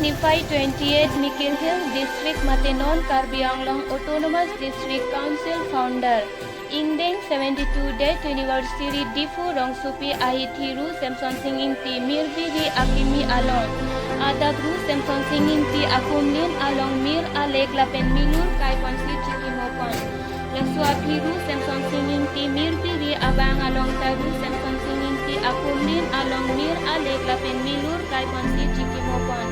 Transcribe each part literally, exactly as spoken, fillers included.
Niphai twenty-eight Mikir Hills District mate non Karbi Anglong Autonomous District Council founder, ingdeng seventy-two death anniversary Diphu rongsopi ahithi Ru Semsonsing Ingti Mirbiri akimi along, adap Ru Semsonsing Ingti akumlin along mir alek lapen milur kaiponsi chikimopon. Laso aphi Ru Semsonsing Ingti Mirbiri abang along ta Ru Semsonsing Ingti akumlin along mir alek lapen milur kaiponsi chikimopon.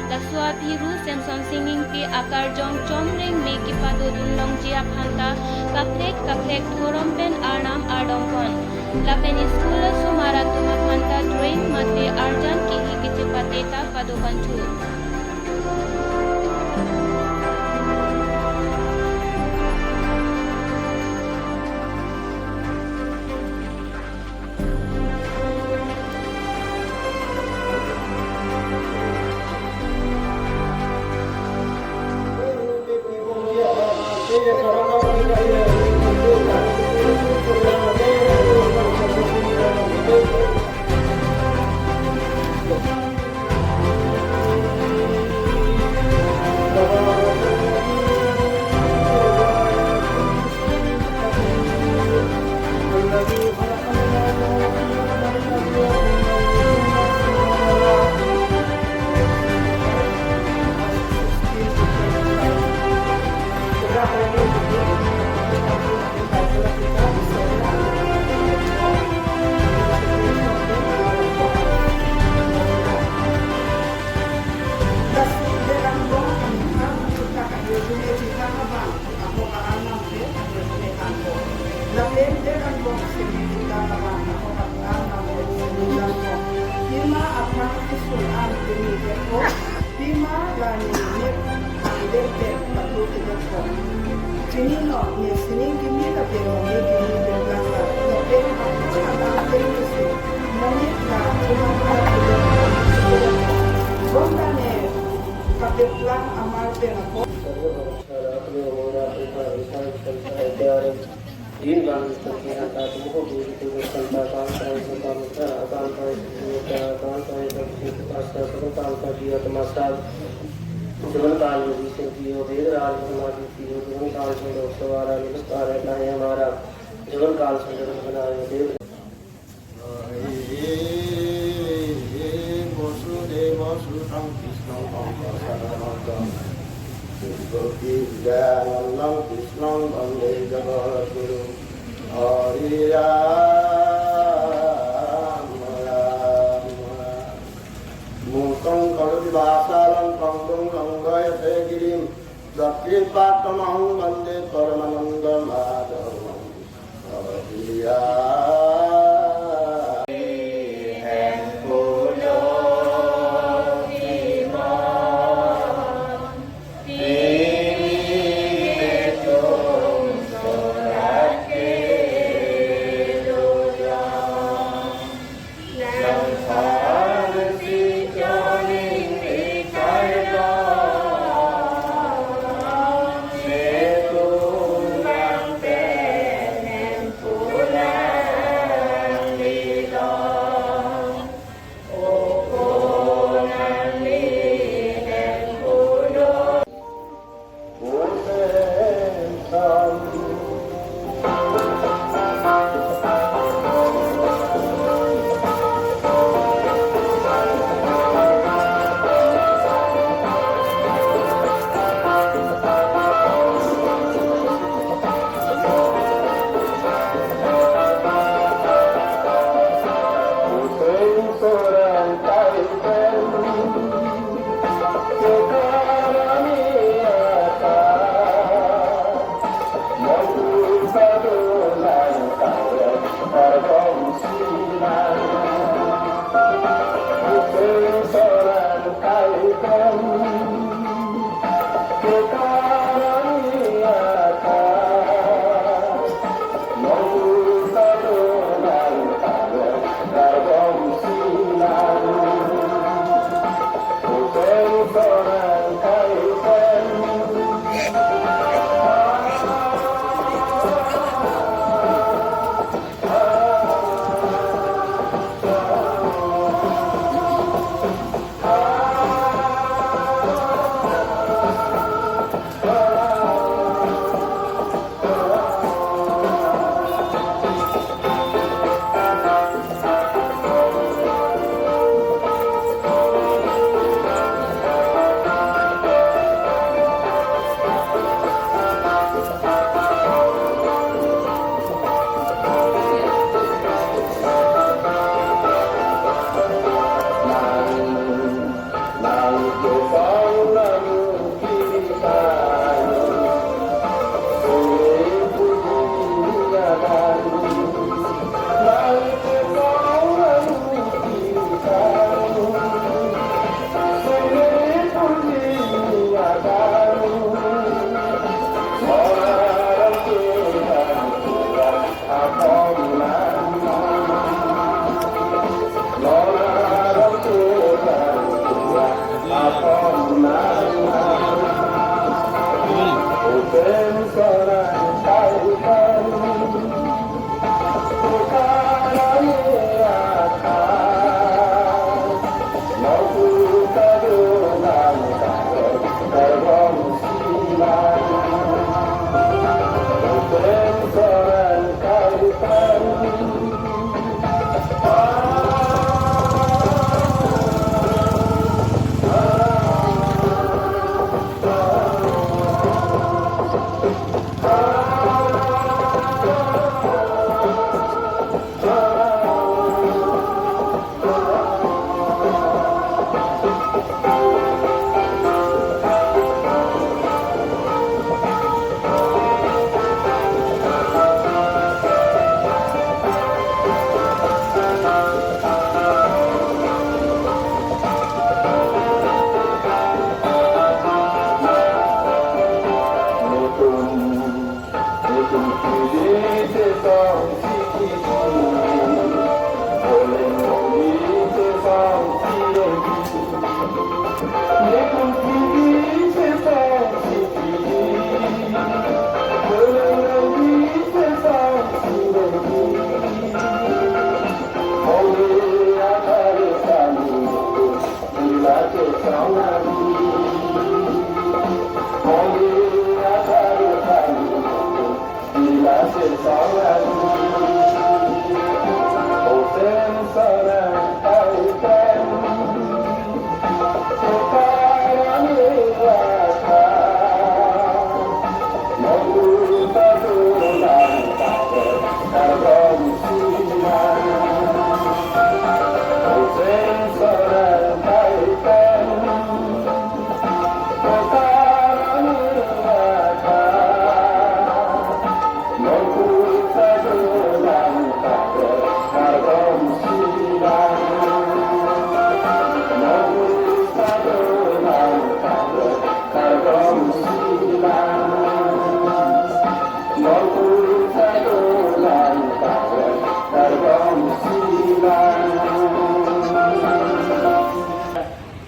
Laso aphi Ru Semsonsing Ingti akarjong chomreng me kipadodun longji aphanta kaprek kaprek dhorom pen arnam ardompon. Lapen school asomar atum aphanta drawing mate arjan kihi kichepate ta padoponthu. Pima aphrang keso-an pini kepo, pima la ne ne pangdem pen patu kepo. Chini no ne sining kimi la ke no ne kimi de plan la. Ne pen aphrang abang pen kesi. Monit la cuma patu kepo. Bonta ne kapeplang amar pen ako. Deen bang ke hata tum ho buri tu kan ta kan ta kan ta kan ta kan ta kan ta kan ta kan ta kan ta dia temasa. Jeevan kaal mein bhi sir diyo, ved raaj bhar mein bhi diyo, jeevan kaal mein lok sawara nilus pare nahi hamara, jeevan kaal mein jeevan banayo, dev. Vasudev Sutam Krishnam Bhagavantam Bhagavantam Krishnam Bhante Jagadguru. Hari Ram Ram Ram. Muktam karoti vasalam, pangdung langgayate girim, dakkhinapaddamaham bhante paramananda madhavam.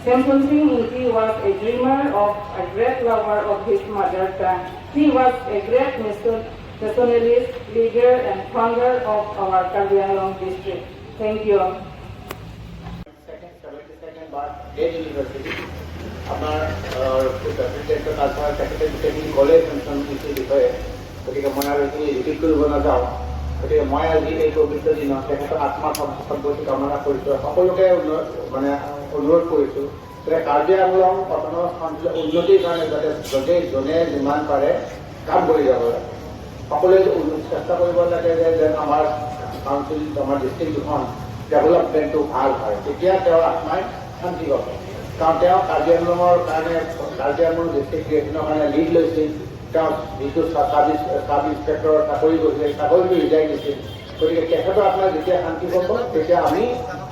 Semson Sing Ingti was a dreamer of a great lover of his mother tongue. He was a great nation-, nationalist, leader and founder of our Karbi Anglong district. Thank you. Second, seventy-second bar Dead University, আমাৰ, আহ, President Cultural Capital গোটেইখিনি ক'লে Semson Sing Ingtiৰ বিষয়ে। গতিকে মই আৰু এইখিনি ৰিপিট কৰিব নাযাওঁ। গতিকে মই আজি এই পবিত্ৰ দিনত তেখেতৰ আত্মাৰ সদ-, সদ্গতি কামনা কৰিছোঁ। সকলোকে অনু-, মানে, অনুৰোধ কৰিছোঁ যে কাৰ্বি আংলং অট'নমাছ কাউন্সিলৰ উন্নতিৰ কাৰণে যাতে য'তে যোনে যিমান পাৰে কাম কৰি যাব লাগে। সকলোৱে উন-, চেষ্টা কৰিব লাগে যে যেন আমাৰ কাউন্সিল, আমাৰ ডিষ্ট্ৰিক্ট দুখন ডেভেলপমেণ্টটো ভাল হয়, তেতিয়া তেওঁৰ আত্মাই শান্তি পাব। কাৰণ তেওঁ কাৰ্বি আংলঙৰ কাৰণে, কাৰ্বি আংলং ডিষ্ট্ৰিক্ট ক্ৰিয়েশ্যনৰ কাৰণে লিড লৈছিল। তেওঁ যিটো চা-, চাব ইন্স-, চাব ইন্সপেক্টৰৰ চাকৰি কৰিছিলে, চাকৰিটো ৰিজাইন দিছিল। গতিকে তেখেতৰ আত্মা যেতিয়া শান্তি পাব, তেতিয়া আমি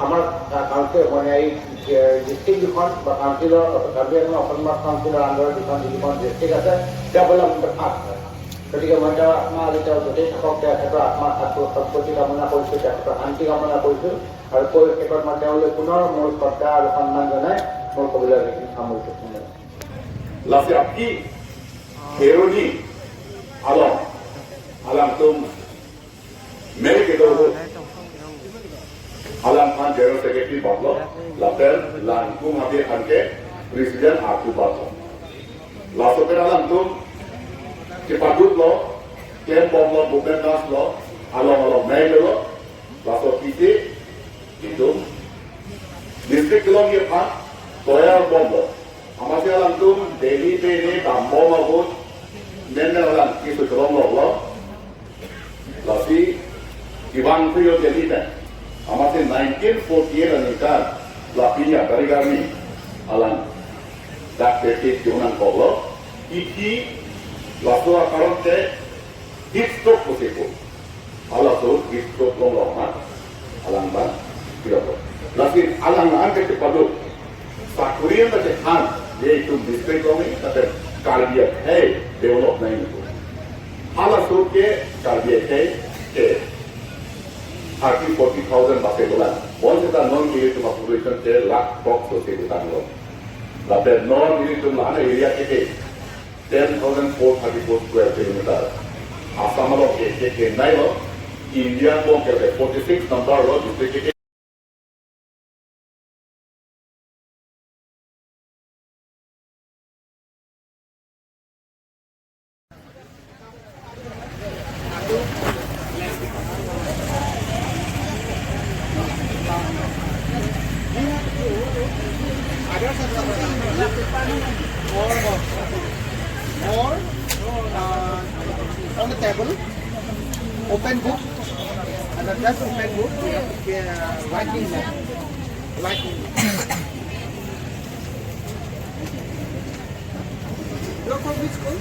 আমাৰ কা-, কাউন্সিল, মানে, এই, এ, ডিষ্ট্ৰিক্ট দুখন বা কাউন্সিলৰ, কাৰ্বি আংলং অট'নমাছ কাউন্সিলৰ আণ্ডাৰত যিখন, যিখন ডিষ্ট্ৰিক্ট আছে, ডেভেলপমেণ্টত ফাষ্ট হয়। গতিকে মই তেওঁৰ আত্মা আজি তেওঁ য'তেই থাকক, তেখেতৰ আত্মাৰ সদ্গ-, সদ্গতি কামনা কৰিছোঁ, তেখেতৰ শান্তি কামনা কৰিছোঁ। আৰু কৈ শেষত মই তেওঁলৈ পুনৰ মোৰ শ্ৰদ্ধা আৰু সন্মান জনাই মোৰ ক'বলগীয়াখিনি সামৰিছোঁ। ধন্যবাদ। Lasi aphi Kheroni along alangtum meri kedo ahut alangphan General Secretary baplo, lapen Langkung Habe aphan ke President arpu baplo. Laso pen alangtum chepaduklo, klembomlo, movement dance lo, along along meri lo, laso aphi si itum district kelongji aphan toyar bomlo. Amatsi alangtum Delhi pen ne dambom ahut, men men alang keso cholong longlo. Lasi kevang thuyo Delhi pen. Amatsi nineteen forty-eight aningkan, la pini a tarik arni alang dak Delhi ke-un nangkoklo. Ithi laso akaron ke heat stroke pusi pu. Halaso heat stroke longlong ma, alang abang, tidak apa. Lasi alang an ke paduk. Sakuri yang kachethan, yaitu district along ini, tapi Karbi akhei develop nai itu. Halaso ke Karbi akhei ke thirty, forty thousand base bulan. Bonseta non ke itu population ke lakh kok so se kita lo. Lapen non ke itu mana area ke ke ten thousand four thirty-four square kilometer. Assam along ke, ke, ke nai lo, India along ke forty-six number lo, district ke, ke. Or, or, uh, on the table, open book, and just open book, uh, writing, writing. You're from which school?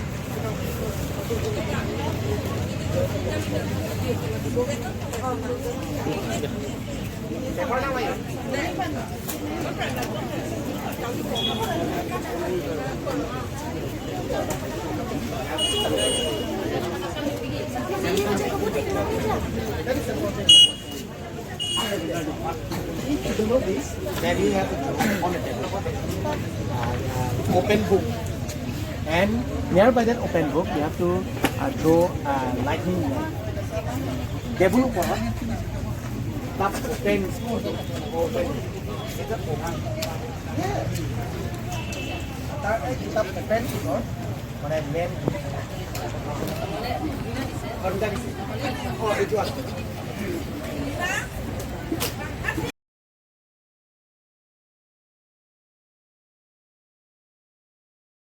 That is important. Then you have to draw on the table. Uh, open book. And nearby that open book, you have to uh, draw a lightning rod. Table upor, cup open, open. Yes. Cup open, মানে main order দিছে। অ, এইটো আছে।